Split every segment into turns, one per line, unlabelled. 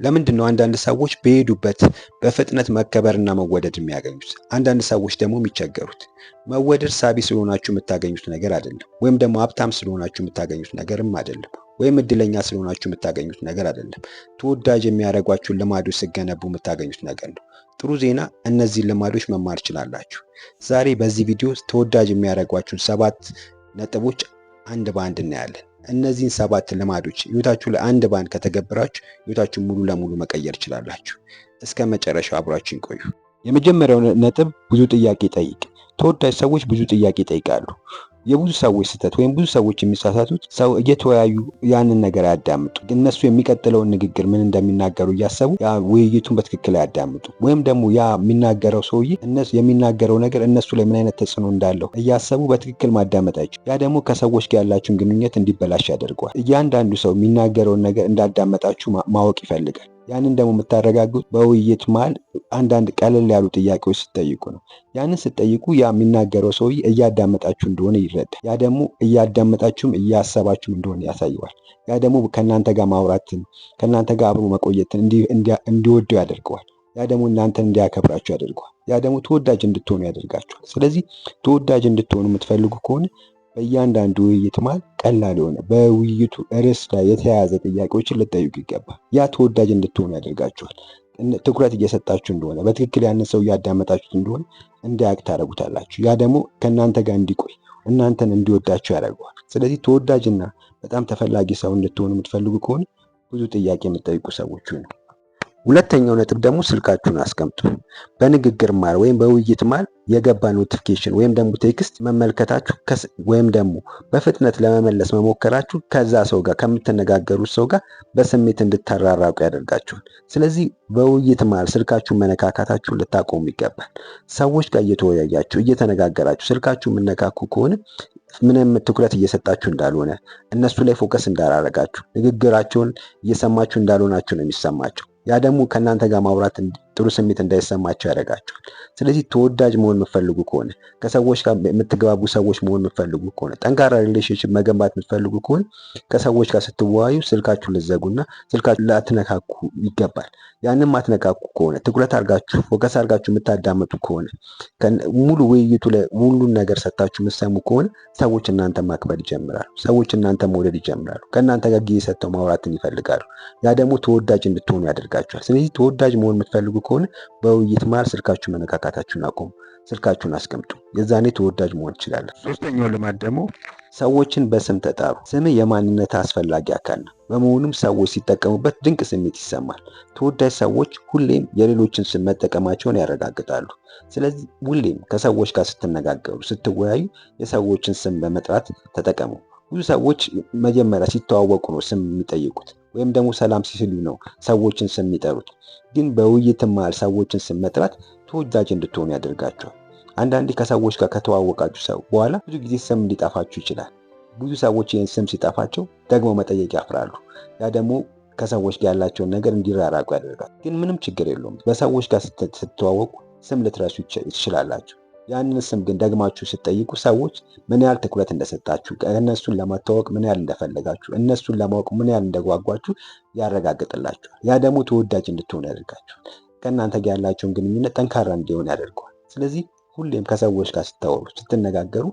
ለምንድን ነው አንዳንድ ሰዎች በሄዱበት በፍጥነት መከበርና መወደድ የሚያገኙት? አንዳንድ ሰዎች ደግሞ የሚቸገሩት? መወደድ ሳቢ ስለሆናችሁ የምታገኙት ነገር አይደለም። ወይም ደግሞ ሀብታም ስለሆናችሁ የምታገኙት ነገርም አይደለም። ወይም እድለኛ ስለሆናችሁ የምታገኙት ነገር አይደለም። ተወዳጅ የሚያደርጓችሁን ልማዶች ስትገነቡ የምታገኙት ነገር ነው። ጥሩ ዜና፣ እነዚህን ልማዶች መማር ትችላላችሁ። ዛሬ በዚህ ቪዲዮ ተወዳጅ የሚያደርጓችሁን 7 ነጥቦች አንድ በአንድ እናያለን። እነዚህን 7 ልማዶች ህይወታችሁ ላይ አንድ በአንድ ከተገበራችሁ ህይወታችሁን ሙሉ ለሙሉ መቀየር ትችላላችሁ። እስከ መጨረሻው አብራችሁን ቆዩ። የመጀመሪያው ነጥብ ብዙ ጥያቄ ጠይቅ። ተወዳጅ ሰዎች ብዙ ጥያቄ ይጠይቃሉ። የብዙ ሰዎች ስህተት ወይም ብዙ ሰዎች የሚሳሳቱት ሰው እየተወያዩ ያንን ነገር አያዳምጡ። እነሱ የሚቀጥለውን ንግግር ምን እንደሚናገሩ እያሰቡ ያ ውይይቱን በትክክል አያዳምጡ። ወይም ደግሞ ያ የሚናገረው ሰውዬ እነሱ የሚናገረው ነገር እነሱ ላይ ምን አይነት ተጽዕኖ እንዳለው እያሰቡ በትክክል ማዳመጥ አይችሉም። ያ ደግሞ ከሰዎች ጋር ያላችሁን ግንኙነት እንዲበላሽ ያደርገዋል። እያንዳንዱ ሰው የሚናገረውን ነገር እንዳዳመጣችሁ ማወቅ ይፈልጋል። ያንን ደግሞ የምታረጋግጡት በውይይት መሃል አንዳንድ ቀለል ያሉ ጥያቄዎች ስትጠይቁ ነው። ያንን ስትጠይቁ ያ የሚናገረው ሰውዬ እያዳመጣችሁ እንደሆነ ይረዳል። ያ ደግሞ እያዳመጣችሁም እያሰባችሁም እንደሆነ ያሳየዋል። ያ ደግሞ ከእናንተ ጋር ማውራትን ከእናንተ ጋር አብሮ መቆየትን እንዲወደው ያደርገዋል። ያ ደግሞ እናንተን እንዲያከብራችሁ ያደርገዋል። ያ ደግሞ ተወዳጅ እንድትሆኑ ያደርጋችኋል። ስለዚህ ተወዳጅ እንድትሆኑ የምትፈልጉ ከሆነ በእያንዳንዱ ውይይት መሃል ቀላል የሆነ በውይይቱ ርዕስ ላይ የተያያዘ ጥያቄዎችን ልትጠይቁ ይገባል። ያ ተወዳጅ እንድትሆኑ ያደርጋችኋል። ትኩረት እየሰጣችሁ እንደሆነ በትክክል ያንን ሰው እያዳመጣችሁት እንደሆነ እንዲያውቅ ታደርጉታላችሁ። ያ ደግሞ ከእናንተ ጋር እንዲቆይ እናንተን እንዲወዳችሁ ያደርገዋል። ስለዚህ ተወዳጅና በጣም ተፈላጊ ሰው እንድትሆኑ የምትፈልጉ ከሆነ ብዙ ጥያቄ የምትጠይቁ ሰዎች ሁኑ። ሁለተኛው ነጥብ ደግሞ ስልካችሁን አስቀምጡ። በንግግር መሃል ወይም በውይይት መሃል የገባ notification ወይም ደግሞ text መመልከታችሁ ወይም ደግሞ በፍጥነት ለመመለስ መሞከራችሁ ከዛ ሰው ጋር ከምትነጋገሩት ሰው ጋር በስሜት እንድታራራቁ ያደርጋችኋል። ስለዚህ በውይይት መሃል ስልካችሁን መነካካታችሁን ልታቆሙ ይገባል። ሰዎች ጋር እየተወያያችሁ እየተነጋገራችሁ ስልካችሁ የምነካኩ ከሆነ ምንም ትኩረት እየሰጣችሁ እንዳልሆነ፣ እነሱ ላይ focus እንዳላረጋችሁ፣ ንግግራቸውን እየሰማችሁ እንዳልሆናችሁ ነው የሚሰማቸው። ያ ደግሞ ከእናንተ ጋር ማውራት ጥሩ ስሜት እንዳይሰማቸው ያደርጋቸዋል። ስለዚህ ተወዳጅ መሆን የምትፈልጉ ከሆነ፣ ከሰዎች ጋር የምትግባቡ ሰዎች መሆን የምትፈልጉ ከሆነ፣ ጠንካራ relationship መገንባት የምትፈልጉ ከሆነ ከሰዎች ጋር ስትወያዩ ስልካችሁን ልትዘጉና ስልካችሁን ላትነካኩ ይገባል። ያንን ማትነካኩ ከሆነ ትኩረት አድርጋችሁ focus አድርጋችሁ የምታዳምጡ ከሆነ ሙሉ ውይይቱ ላይ ሁሉን ነገር ሰጥታችሁ የምትሰሙ ከሆነ ሰዎች እናንተ ማክበር ይጀምራሉ። ሰዎች እናንተ መውደድ ይጀምራሉ። ከእናንተ ጋር ጊዜ ሰጥተው ማውራትን ይፈልጋሉ። ያ ደግሞ ተወዳጅ እንድትሆኑ ያደርጋችኋል። ስለዚህ ተወዳጅ መሆን የምትፈልጉ ከሆነ በውይይት መሃል ስልካችሁ መነካካታችሁን አቁሙ። ስልካችሁን አስቀምጡ። የዛኔ ተወዳጅ መሆን ትችላላችሁ። ሶስተኛው ልማድ ደግሞ ሰዎችን በስም ተጣሩ። ስም የማንነት አስፈላጊ አካል ነው። በመሆኑም ሰዎች ሲጠቀሙበት ድንቅ ስሜት ይሰማል። ተወዳጅ ሰዎች ሁሌም የሌሎችን ስም መጠቀማቸውን ያረጋግጣሉ። ስለዚህ ሁሌም ከሰዎች ጋር ስትነጋገሩ፣ ስትወያዩ የሰዎችን ስም በመጥራት ተጠቀሙ። ብዙ ሰዎች መጀመሪያ ሲተዋወቁ ነው ስም የሚጠይቁት ወይም ደግሞ ሰላም ሲስሉ ነው ሰዎችን ስም የሚጠሩት። ግን በውይይት መሃል ሰዎችን ስም መጥራት ተወዳጅ እንድትሆኑ ያደርጋቸዋል። አንዳንዴ ከሰዎች ጋር ከተዋወቃችሁ ሰው በኋላ ብዙ ጊዜ ስም ሊጠፋችሁ ይችላል። ብዙ ሰዎች ይህን ስም ሲጠፋቸው ደግሞ መጠየቅ ያፍራሉ። ያ ደግሞ ከሰዎች ጋር ያላቸውን ነገር እንዲራራቁ ያደርጋል። ግን ምንም ችግር የለውም። በሰዎች ጋር ስትተዋወቁ ስም ልትረሱ ትችላላችሁ። ያንን ስም ግን ደግማችሁ ስትጠይቁ ሰዎች ምን ያህል ትኩረት እንደሰጣችሁ፣ እነሱን ለመተዋወቅ ምን ያህል እንደፈለጋችሁ፣ እነሱን ለማወቅ ምን ያህል እንደጓጓችሁ ያረጋግጥላችኋል። ያ ደግሞ ተወዳጅ እንድትሆኑ ያደርጋችኋል። ከእናንተ ጋር ያላቸውን ግንኙነት ጠንካራ እንዲሆን ያደርገዋል። ስለዚህ ሁሌም ከሰዎች ጋር ስታወሩ፣ ስትነጋገሩ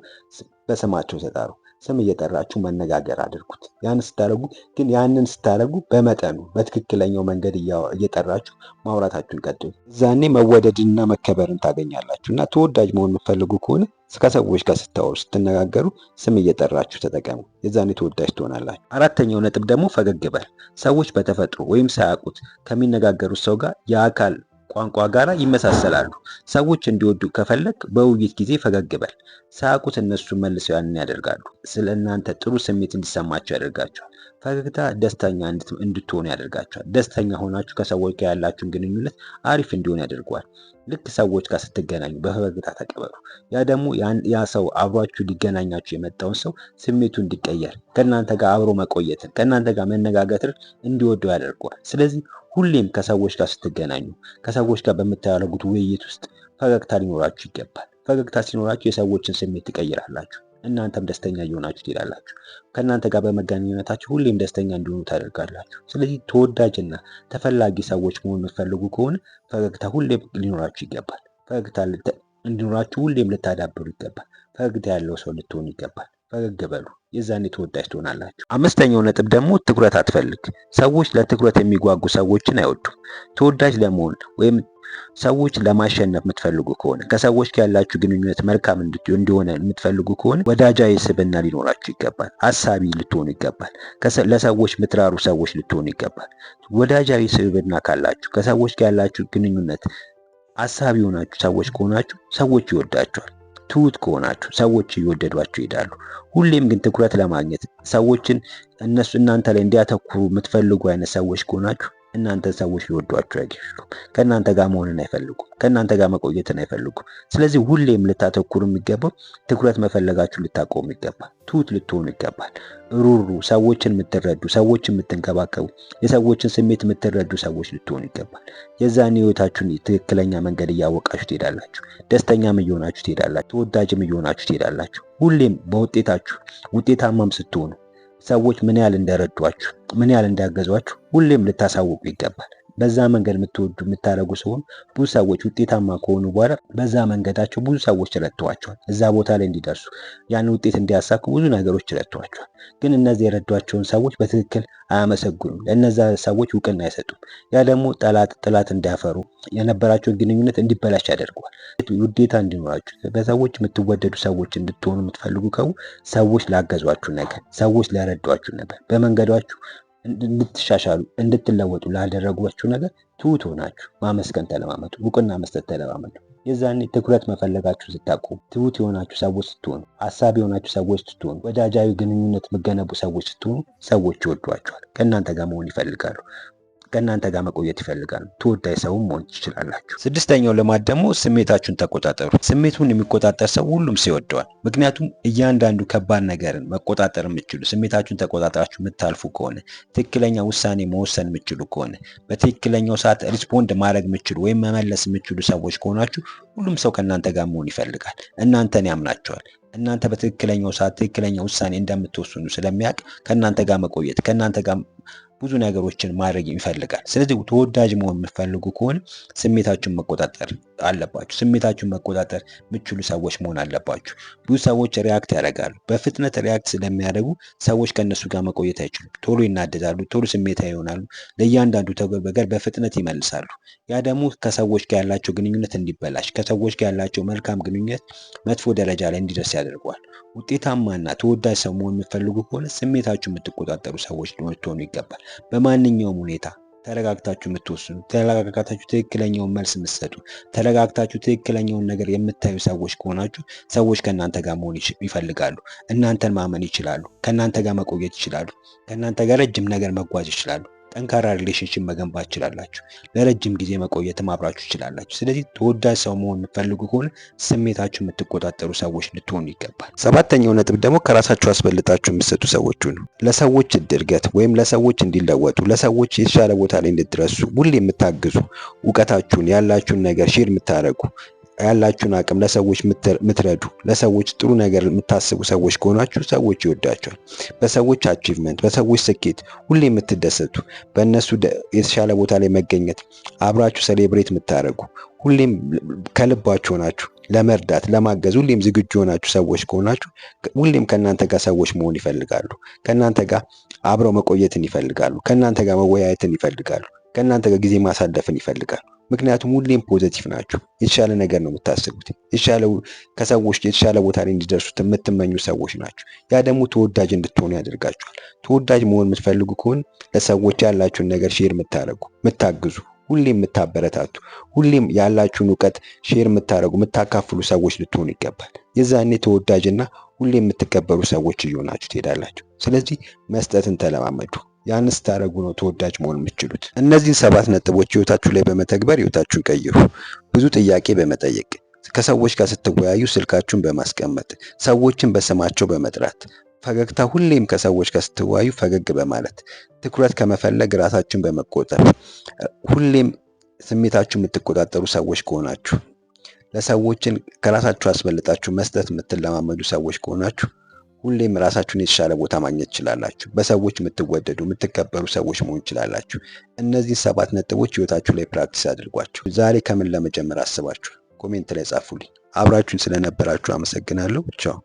በስማቸው ተጣሩ። ስም እየጠራችሁ መነጋገር አድርጉት። ያን ስታደርጉ ግን ያንን ስታደርጉ በመጠኑ በትክክለኛው መንገድ እየጠራችሁ ማውራታችሁን ቀጥሉ። እዛኔ መወደድንና መከበርን ታገኛላችሁ። እና ተወዳጅ መሆን የምትፈልጉ ከሆነ ከሰዎች ጋር ስታወሩ፣ ስትነጋገሩ ስም እየጠራችሁ ተጠቀሙ። የዛኔ ተወዳጅ ትሆናላችሁ። አራተኛው ነጥብ ደግሞ ፈገግ በል። ሰዎች በተፈጥሮ ወይም ሳያውቁት ከሚነጋገሩት ሰው ጋር የአካል ቋንቋ ጋር ይመሳሰላሉ። ሰዎች እንዲወዱ ከፈለግ በውይይት ጊዜ ፈገግ በል። ሳያውቁት እነሱ መልሰው ያንን ያደርጋሉ። ስለ እናንተ ጥሩ ስሜት እንዲሰማቸው ያደርጋቸዋል። ፈገግታ ደስተኛ እንድትሆኑ ያደርጋቸዋል። ደስተኛ ሆናችሁ ከሰዎች ጋር ያላችሁን ግንኙነት አሪፍ እንዲሆን ያደርገዋል። ልክ ሰዎች ጋር ስትገናኙ በፈገግታ ተቀበሉ። ያ ደግሞ ያ ሰው አብሯችሁ ሊገናኛችሁ የመጣውን ሰው ስሜቱ እንዲቀየር ከእናንተ ጋር አብሮ መቆየትን ከእናንተ ጋር መነጋገርን እንዲወደው ያደርገዋል። ስለዚህ ሁሌም ከሰዎች ጋር ስትገናኙ ከሰዎች ጋር በምታደርጉት ውይይት ውስጥ ፈገግታ ሊኖራችሁ ይገባል። ፈገግታ ሲኖራችሁ የሰዎችን ስሜት ትቀይራላችሁ። እናንተም ደስተኛ እየሆናችሁ ትሄዳላችሁ። ከእናንተ ጋር በመገናኘታችሁ ሁሌም ደስተኛ እንዲሆኑ ታደርጋላችሁ። ስለዚህ ተወዳጅና ተፈላጊ ሰዎች መሆን የምትፈልጉ ከሆነ ፈገግታ ሁሌም ሊኖራችሁ ይገባል። ፈገግታ እንዲኖራችሁ ሁሌም ልታዳብሩ ይገባል። ፈገግታ ያለው ሰው ልትሆኑ ይገባል። ፈገግ በሉ። የዛኔ ተወዳጅ ትሆናላችሁ። አምስተኛው ነጥብ ደግሞ ትኩረት አትፈልግ። ሰዎች ለትኩረት የሚጓጉ ሰዎችን አይወዱም። ተወዳጅ ለመሆን ወይም ሰዎች ለማሸነፍ የምትፈልጉ ከሆነ፣ ከሰዎች ጋር ያላችሁ ግንኙነት መልካም እንዲሆነ የምትፈልጉ ከሆነ ወዳጃዊ ስብዕና ሊኖራችሁ ይገባል። አሳቢ ልትሆኑ ይገባል። ለሰዎች የምትራሩ ሰዎች ልትሆኑ ይገባል። ወዳጃዊ ስብዕና ካላችሁ፣ ከሰዎች ጋር ያላችሁ ግንኙነት አሳቢ የሆናችሁ ሰዎች ከሆናችሁ ሰዎች ይወዳችኋል። ትሁት ከሆናችሁ ሰዎች እየወደዷችሁ ይሄዳሉ። ሁሌም ግን ትኩረት ለማግኘት ሰዎችን እነሱ እናንተ ላይ እንዲያተኩሩ የምትፈልጉ አይነት ሰዎች ከሆናችሁ እናንተ ሰዎች ሊወዷችሁ አይችሉም። ከእናንተ ጋር መሆንን አይፈልጉም። ከእናንተ ጋር መቆየትን አይፈልጉም። ስለዚህ ሁሌም ልታተኩሩ የሚገባው ትኩረት መፈለጋችሁ ልታቆሙ ይገባል። ትሁት ልትሆኑ ይገባል። ሩሩ፣ ሰዎችን የምትረዱ፣ ሰዎችን የምትንከባከቡ፣ የሰዎችን ስሜት የምትረዱ ሰዎች ልትሆኑ ይገባል። የዛን ህይወታችሁን ትክክለኛ መንገድ እያወቃችሁ ትሄዳላችሁ። ደስተኛም እየሆናችሁ ትሄዳላችሁ። ተወዳጅም እየሆናችሁ ትሄዳላችሁ። ሁሌም በውጤታችሁ ውጤታማም ስትሆኑ ሰዎች ምን ያህል እንደረዷችሁ፣ ምን ያህል እንዳገዟችሁ ሁሌም ልታሳውቁ ይገባል። በዛ መንገድ የምትወዱ የምታደርጉ ሲሆን ብዙ ሰዎች ውጤታማ ከሆኑ በኋላ በዛ መንገዳቸው ብዙ ሰዎች ረድተዋቸዋል። እዛ ቦታ ላይ እንዲደርሱ፣ ያን ውጤት እንዲያሳኩ ብዙ ነገሮች ረድተዋቸዋል። ግን እነዚህ የረዷቸውን ሰዎች በትክክል አያመሰግኑም። ለእነዛ ሰዎች እውቅና አይሰጡም። ያ ደግሞ ጠላት ጠላት እንዲያፈሩ፣ የነበራቸውን ግንኙነት እንዲበላሽ ያደርገዋል። ውዴታ እንዲኖራችሁ፣ በሰዎች የምትወደዱ ሰዎች እንድትሆኑ የምትፈልጉ ከሆነ ሰዎች ላገዟችሁ ነገር፣ ሰዎች ለረዷችሁ ነገር፣ በመንገዷችሁ እንድትሻሻሉ፣ እንድትለወጡ ላደረጓችሁ ነገር ትሁት ሆናችሁ ማመስገን ተለማመዱ። እውቅና መስጠት ተለማመዱ። የዛኔ ትኩረት መፈለጋችሁ ስታቆሙ፣ ትሁት የሆናችሁ ሰዎች ስትሆኑ፣ አሳቢ የሆናችሁ ሰዎች ስትሆኑ፣ ወዳጃዊ ግንኙነት የምትገነቡ ሰዎች ስትሆኑ ሰዎች ይወዷችኋል። ከእናንተ ጋር መሆን ይፈልጋሉ። ከእናንተ ጋር መቆየት ይፈልጋሉ። ተወዳጅ ሰውም መሆን ትችላላችሁ። ስድስተኛው ልማድ ደግሞ ስሜታችሁን ተቆጣጠሩ። ስሜቱን የሚቆጣጠር ሰው ሁሉም ሰው ይወደዋል። ምክንያቱም እያንዳንዱ ከባድ ነገርን መቆጣጠር የምትችሉ፣ ስሜታችሁን ተቆጣጠራችሁ የምታልፉ ከሆነ፣ ትክክለኛ ውሳኔ መወሰን የምትችሉ ከሆነ፣ በትክክለኛው ሰዓት respond ማድረግ የምትችሉ ወይም መመለስ የምትችሉ ሰዎች ከሆናችሁ ሁሉም ሰው ከእናንተ ጋር መሆን ይፈልጋል። እናንተን ያምናችኋል። እናንተ በትክክለኛው ሰዓት ትክክለኛ ውሳኔ እንደምትወስኑ ስለሚያውቅ ከእናንተ ጋር መቆየት፣ ከእናንተ ጋር ብዙ ነገሮችን ማድረግ ይፈልጋል። ስለዚህ ተወዳጅ መሆን የምትፈልጉ ከሆነ ስሜታችሁን መቆጣጠር አለባችሁ። ስሜታችሁን መቆጣጠር የምትችሉ ሰዎች መሆን አለባችሁ። ብዙ ሰዎች react ያደርጋሉ። በፍጥነት react ስለሚያደርጉ ሰዎች ከእነሱ ጋር መቆየት አይችሉም። ቶሎ ይናደዳሉ፣ ቶሎ ስሜታዊ ይሆናሉ። ለእያንዳንዱ ነገር በፍጥነት ይመልሳሉ። ያ ደግሞ ከሰዎች ጋር ያላቸው ግንኙነት እንዲበላሽ፣ ከሰዎች ጋር ያላቸው መልካም ግንኙነት መጥፎ ደረጃ ላይ እንዲደርስ ያደርገዋል። ውጤታማና ተወዳጅ ሰው መሆን የምትፈልጉ ከሆነ ስሜታችሁ የምትቆጣጠሩ ሰዎች ልትሆኑ ይገባል። በማንኛውም ሁኔታ ተረጋግታችሁ የምትወስኑ፣ ተረጋግታችሁ ትክክለኛውን መልስ የምትሰጡ፣ ተረጋግታችሁ ትክክለኛውን ነገር የምታዩ ሰዎች ከሆናችሁ ሰዎች ከእናንተ ጋር መሆን ይፈልጋሉ። እናንተን ማመን ይችላሉ። ከእናንተ ጋር መቆየት ይችላሉ። ከእናንተ ጋር ረጅም ነገር መጓዝ ይችላሉ። ጠንካራ relationship መገንባት ይችላላችሁ። ለረጅም ጊዜ መቆየትም አብራችሁ ይችላላችሁ። ስለዚህ ተወዳጅ ሰው መሆን የምትፈልጉ ከሆነ ስሜታችሁ የምትቆጣጠሩ ሰዎች ልትሆኑ ይገባል። ሰባተኛው ነጥብ ደግሞ ከራሳችሁ አስበልጣችሁ የምትሰጡ ሰዎች ሁኑ። ለሰዎች እድገት ወይም ለሰዎች እንዲለወጡ፣ ለሰዎች የተሻለ ቦታ ላይ እንዲደርሱ ሁሌ የምታግዙ፣ እውቀታችሁን ያላችሁን ነገር share የምታደርጉ፣ ያላችሁን አቅም ለሰዎች የምትረዱ፣ ለሰዎች ጥሩ ነገር የምታስቡ ሰዎች ከሆናችሁ ሰዎች ይወዳችኋል። በሰዎች achievement፣ በሰዎች ስኬት ሁሌ የምትደሰቱ፣ በእነሱ የተሻለ ቦታ ላይ መገኘት አብራችሁ celebrate የምታደርጉ፣ ሁሌም ከልባችሁ ሆናችሁ ለመርዳት፣ ለማገዝ ሁሌም ዝግጁ የሆናችሁ ሰዎች ከሆናችሁ ሁሌም ከእናንተ ጋር ሰዎች መሆን ይፈልጋሉ። ከእናንተ ጋር አብረው መቆየትን ይፈልጋሉ። ከእናንተ ጋር መወያየትን ይፈልጋሉ። ከእናንተ ጋር ጊዜ ማሳለፍን ይፈልጋሉ። ምክንያቱም ሁሌም positive ናችሁ። የተሻለ ነገር ነው የምታስቡት። የተሻለ ከሰዎች የተሻለ ቦታ ላይ እንዲደርሱት የምትመኙ ሰዎች ናችሁ። ያ ደግሞ ተወዳጅ እንድትሆኑ ያደርጋችኋል። ተወዳጅ መሆን የምትፈልጉ ከሆነ ለሰዎች ያላችሁን ነገር share የምታደርጉ፣ የምታግዙ፣ ሁሌም የምታበረታቱ፣ ሁሌም ያላችሁን እውቀት share የምታደርጉ፣ የምታካፍሉ ሰዎች ልትሆኑ ይገባል። የዛኔ ተወዳጅና ሁሌም የምትከበሩ ሰዎች እየሆናችሁ ትሄዳላችሁ። ስለዚህ መስጠትን ተለማመዱ። ያን ስታደርጉ ነው ተወዳጅ መሆን የምትችሉት። እነዚህን ሰባት ነጥቦች ህይወታችሁ ላይ በመተግበር ህይወታችሁን ቀይሩ። ብዙ ጥያቄ በመጠየቅ፣ ከሰዎች ጋር ስትወያዩ ስልካችሁን በማስቀመጥ፣ ሰዎችን በስማቸው በመጥራት፣ ፈገግታ ሁሌም ከሰዎች ጋር ስትወያዩ ፈገግ በማለት፣ ትኩረት ከመፈለግ ራሳችሁን በመቆጠብ፣ ሁሌም ስሜታችሁ የምትቆጣጠሩ ሰዎች ከሆናችሁ፣ ለሰዎችን ከራሳችሁ አስበልጣችሁ መስጠት የምትለማመዱ ሰዎች ከሆናችሁ ሁሌም ራሳችሁን የተሻለ ቦታ ማግኘት ትችላላችሁ። በሰዎች የምትወደዱ፣ የምትከበሩ ሰዎች መሆን ትችላላችሁ። እነዚህ 7 ነጥቦች ህይወታችሁ ላይ practice አድርጓቸው። ዛሬ ከምን ለመጀመር አስባችሁ? Comment ላይ ጻፉልኝ። አብራችሁን ስለነበራችሁ አመሰግናለሁ። ቻው።